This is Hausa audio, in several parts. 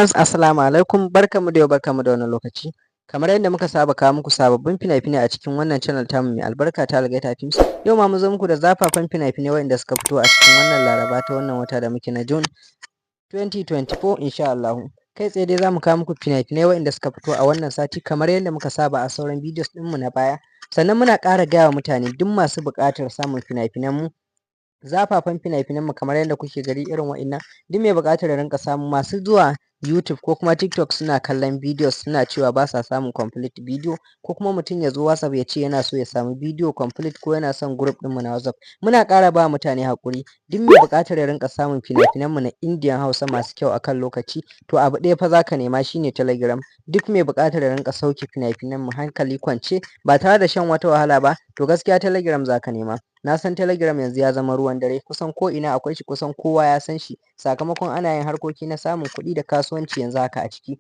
Assalamu alaikum, barkanmu da yau, barkanmu da wannan lokaci. Kamar yadda muka saba kawo muku sababbin fina-finai a cikin wannan channel tamu mai albarka ta Algaita Films. Yau ma mun zo muku da zafafan fina-finai waɗanda suka fito a cikin wannan Laraba ta wannan wata da muke na June 2024, insha Allahu. Kai tsaye dai za mu kawo muku fina-finai waɗanda suka fito a wannan sati kamar yadda muka saba a sauran videos ɗinmu na baya. Sannan muna ƙara gaya wa mutane, duk masu buƙatar samun fina-finanmu, zafafan fina-finanmu kamar yadda kuke gani irin wa'innan, duk mai buƙatar ya rinƙa samu, masu zuwa YouTube ko kuma TikTok suna kallon videos suna cewa ba sa samun complete video, ko kuma mutum ya zo WhatsApp ya ce yana so ya samu video complete, ko yana son group ɗinmu na WhatsApp. Muna ƙara ba mutane haƙuri, duk mai buƙatar ya rinƙa samun fina-finanmu na Indian Hausa masu kyau akan lokaci, to abu ɗaya fa za ka nema, shine Telegram. Duk mai buƙatar ya rinƙa sauke fina-finanmu hankali kwance ba tare da shan wata wahala ba, to gaskiya Telegram za ka nema. Na san Telegram yanzu ya zama ruwan dare, kusan ko ina akwai shi, kusan kowa ya san shi, sakamakon ana yin harkoki na samun kuɗi da kasuwanci yanzu haka a ciki.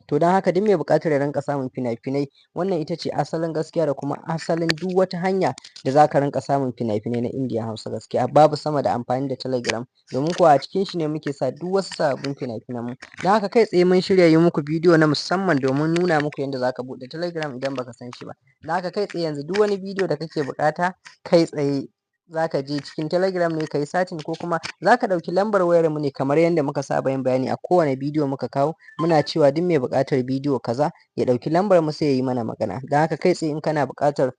To don haka, duk mai buƙatar ya rinƙa samun fina-finai, wannan ita ce asalin gaskiya da kuma asalin duk wata hanya da za ka rinƙa samun fina-finai na Indian Hausa, gaskiya babu sama da amfani da Telegram, domin kuwa a cikin shi ne muke sa duk wasu sababbin fina-finanmu. Don haka, kai tsaye mun shirya yi muku bidiyo na musamman domin nuna muku yadda za ka buɗe Telegram idan baka san shi ba. Don haka, kai tsaye yanzu duk wani bidiyo da kake buƙata, kai tsaye za ka je cikin Telegram ne ka yi searching, ko kuma za ka ɗauki lambar wayar mu ne kamar yadda muka saba yin bayani a kowane bidiyo muka kawo. Muna cewa duk mai buƙatar bidiyo kaza ya ɗauki lambar mu sai ya yi mana magana. Don haka, kai tsaye in kana buƙatar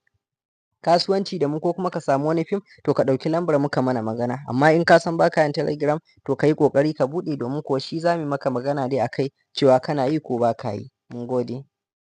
kasuwanci da mu ko kuma ka samu wani fim, to ka ɗauki lambar mu ka mana magana. Amma in ka san baka yin Telegram, to ka yi ƙoƙari ka buɗe, domin kuwa shi za mu maka magana dai akai cewa kana yi ko ba ka yi. Mun gode.